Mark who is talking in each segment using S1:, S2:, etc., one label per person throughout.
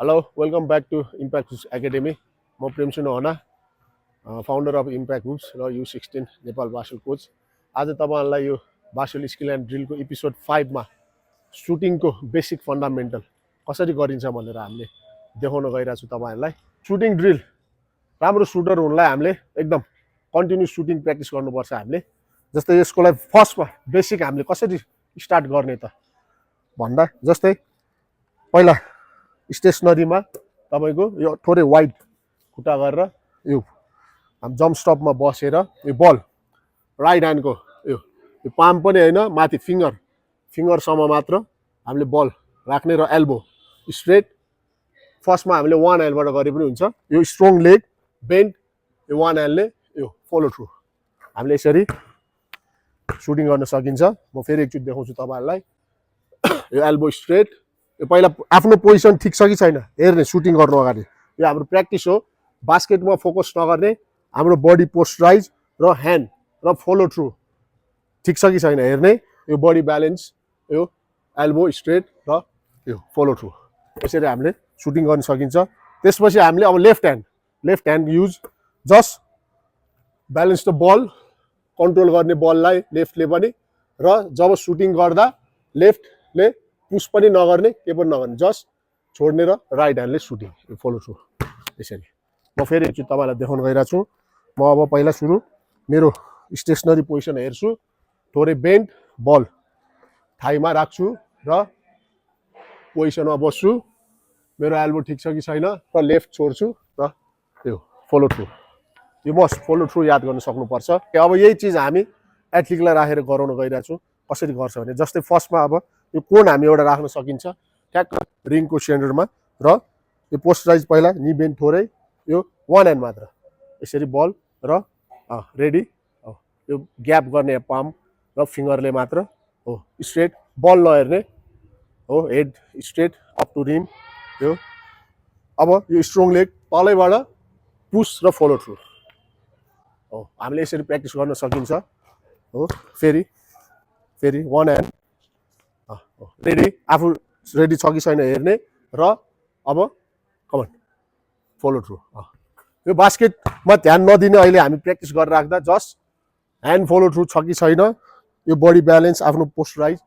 S1: Hello, welcome back to Impact Hoops Academy. म प्रेमसिंह होना founder of impact hoops र U16 Nepal basket coach. आज तपाईहरुलाई यो बास्केट स्किल एन्ड ड्रिलको एपिसोड 5 मा सुटिङको बेसिक फन्डामेन्टल कसरी गरिन्छ भनेर हामीले देखाउन गइरहेको छु तपाईहरुलाई। सुटिङ ड्रिल राम्रो सुटर हुनलाई हामीले एकदम कन्टिन्युस सुटिङ प्र्याक्टिस गर्नुपर्छ हामीले। जस्तै यसकोलाई फर्स्टमा बेसिक हामीले कसरी स्टार्ट गर्ने त भन्दा जस्तै पहिला स्टेसनरीमा तपाईको यो थोरै वाइड खुट्टा गरेर यो हम जम्प स्टपमा बसेर यो बल राइट ह्यान्डको यो पाम पनि हैन माथि फिंगरसम्म मात्र हामीले बल राख्ने र एल्बो स्ट्रेट। फर्स्टमा हामीले वान ह्यान्डबाट गरे पनि हुन्छ। यो स्ट्रङ लेग बेन्ड यो वान ह्यान्डले यो फलो थ्रु हामीले यसरी सुटिङ गर्न सकिन्छ। म फेरि एकचोटि देखाउँछु तपाईहरुलाई। यो एल्बो स्ट्रेट, यो पहिला आफ्नो पोजिसन ठिक छ कि छैन हेर्ने सुटिङ गर्नु अगाडि। यो हाम्रो प्र्याक्टिस हो, बास्केटमा फोकस नगर्ने, हाम्रो बडी पोस्चराइज र ह्यान्ड र फलो थ्रु ठिक छ कि छैन हेर्ने। यो बडी ब्यालेन्स, यो एल्बो स्ट्रेट र यो फलो थ्रु यसरी हामीले सुटिङ गर्न सकिन्छ। त्यसपछि हामीले अब left hand use just balance the ball, control गर्ने बललाई लेफ्टले पनि, र जब सुटिङ गर्दा लेफ्टले पुश पनि नगर्ने के पनि नगर्ने, जस्ट छोड्ने र राइट ह्यान्डले सुटिङ यो फलो थ्रु यसरी। म फेरि एकचोटि तपाईलाई देखाउन गइरहेको छु। म अब पहिला सुरु मेरो स्टेसनरी पोजिसन हेर्छु, थोरै बेन्ड बल थाइमा राख्छु र पोजिसनमा बस्छु। मेरो एल्बो ठिक छ कि छैन र लेफ्ट छोड्छु र यो फलो थ्रु। यो मस्ट फलो थ्रु याद गर्न सक्नुपर्छ। अब यही चिज हामी एथलिटलाई राखेर गराउन गइरहेको छु। कसरी गर्छ भने जस्तै फर्स्टमा अब यो कोन हामी एउटा राख्न सकिन्छ ठ्याक्क रिङको सेन्टरमा, र यो पोस्चराइज पहिला नि बेन्ड थोरै, यो वान ह्यान्ड मात्र यसरी बल र रेडी। यो ग्याप गर्ने पाम र फिंगरले मात्र हो, स्ट्रेट बल नहेर्ने हो, head straight up to rim. यो अब यो स्ट्रङ लेग तलैबाट पुश र फलो थ्रु हो, हामीले यसरी प्र्याक्टिस गर्न सकिन्छ हो। फेरि वान ह्यान्ड रेडी, आफू रेडी छ कि छैन हेर्ने, र अब कमन फलो थ्रु। यो बास्केटमा ध्यान नदिने अहिले हामी प्र्याक्टिस गरेर राख्दा जस्ट ह्यान्ड फलो थ्रु छ कि छैन, यो बडी ब्यालेन्स आफ्नो पोस्चराइज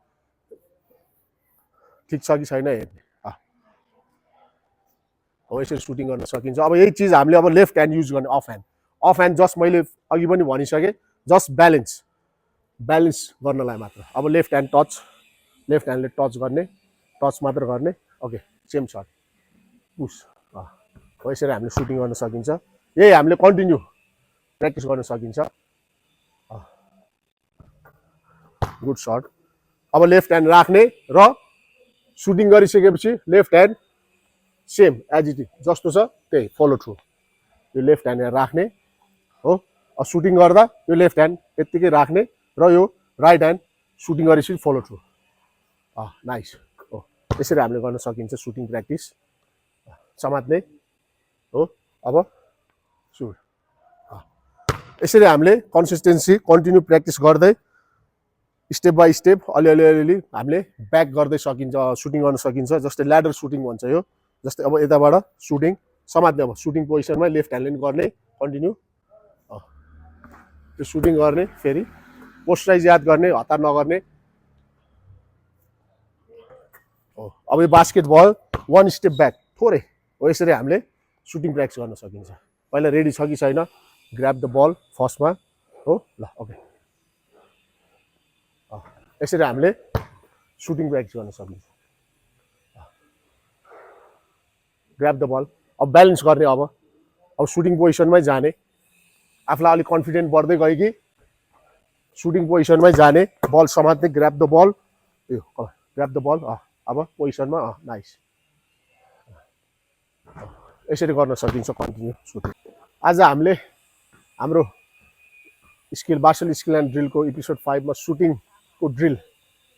S1: ठिक छ कि छैन हेर्ने हो, यसरी सुटिङ गर्न सकिन्छ। अब यही चिज हामीले अब लेफ्ट ह्यान्ड युज गर्ने, अफ ह्यान्ड जस्ट मैले अघि पनि भनिसकेँ, जस्ट ब्यालेन्स गर्नलाई मात्र। अब लेफ्ट ह्यान्डले टच मात्र गर्ने। ओके, सेम सर्ट पुस हो, यसरी हामीले सुटिङ गर्न सकिन्छ। यही हामीले कन्टिन्यू प्र्याक्टिस गर्न सकिन्छ। Good shot. अब लेफ्ट ह्यान्ड राख्ने र सुटिङ गरिसकेपछि left hand same as it is जस्तो छ त्यही फलो थ्रु। यो लेफ्ट ह्यान्ड राख्ने हो, सुटिङ गर्दा यो लेफ्ट ह्यान्ड यत्तिकै राख्ने र यो राइट ह्यान्ड सुटिङ गरेपछि फलो थ्रु। नाइस हो, यसरी हामीले गर्न सकिन्छ सुटिङ प्र्याक्टिस। समात्ने हो, अब सुट। यसरी हामीले कन्सिस्टेन्सी कन्टिन्यू प्र्याक्टिस गर्दै स्टेप बाई स्टेप अलि हामीले ब्याक गर्दै सकिन्छ, सुटिङ गर्न सकिन्छ। जस्तै ल्याडर सुटिङ भन्छ यो। जस्तै अब यताबाट सुटिङ समात्ने, अब सुटिङ पोजिसनमा लेफ्ट ह्यान्डले गर्ने कन्टिन्यू त्यो सुटिङ गर्ने। फेरि पोस्चराइज याद गर्ने, हतार नगर्ने हो। अब यो बास्केट बल वान स्टेप ब्याक थोरै हो, यसरी हामीले सुटिङ प्र्याक्टिस गर्न सकिन्छ। पहिला रेडी छ कि छैन, ग्र्याब द बल फर्स्टमा हो, ल ओके, यसरी हामीले सुटिङ प्र्याक्टिस गर्न सकिन्छ। ग्र्याब द बल, अब ब्यालेन्स गर्ने। अब सुटिङ पोजिसनमै जाने, आफूलाई अलिक कन्फिडेन्ट बढ्दै गयो कि सुटिङ पोजिसनमै जाने, बल समात्ने, ग्र्याब द बल, यो ग्र्याब द बल। अब पोजिसनमा नाइस, यसरी गर्न सकिन्छ कन्टिन्यू सुटिङ। आज हामीले हाम्रो बास्केट स्किल एन्ड ड्रिलको एपिसोड 5 मा सुटिङको ड्रिल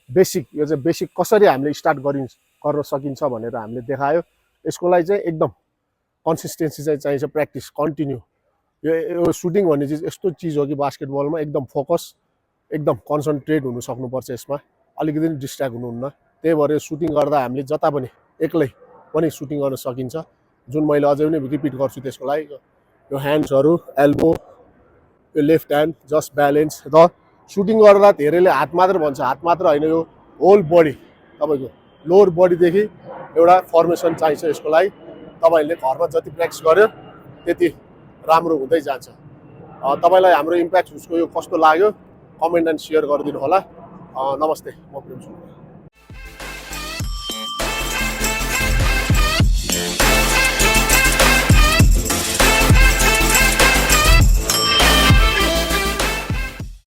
S1: बेसिक, यो चाहिँ बेसिक कसरी हामीले स्टार्ट गर्न सकिन्छ भनेर हामीले देखायो। यसको लागि चाहिँ एकदम कन्सिस्टेन्सी चाहिँ चाहिन्छ, प्र्याक्टिस कन्टिन्यू। यो सुटिङ भन्ने चिज यस्तो चिज हो कि बास्केटबलमा एकदम फोकस, एकदम कन्सन्ट्रेट हुनु सक्नुपर्छ। यसमा अलिकति डिस्ट्र्याक्ट हुनुहुन्न। त्यही भएर सुटिङ गर्दा हामीले जता पनि एक्लै पनि सुटिङ गर्न सकिन्छ, जुन मैले अझै पनि रिपिट गर्छु त्यसको लागि। यो ह्यान्ड्सहरू, एल्बो, यो लेफ्ट ह्यान्ड, जस्ट ब्यालेन्स। र सुटिङ गर्दा धेरैले हात मात्र भन्छ, हात मात्र होइन, यो होल बडी तपाईँको लोवर बडीदेखि एउटा फर्मेसन चाहिन्छ यसको लागि। तपाईँहरूले घरमा जति प्र्याक्टिस गर्यो त्यति राम्रो हुँदै जान्छ। तपाईँलाई हाम्रो इम्प्याक्ट हुसको यो कस्तो लाग्यो कमेन्ट एन्ड सेयर गरिदिनु होला। नमस्ते, म प्रेम सुनार।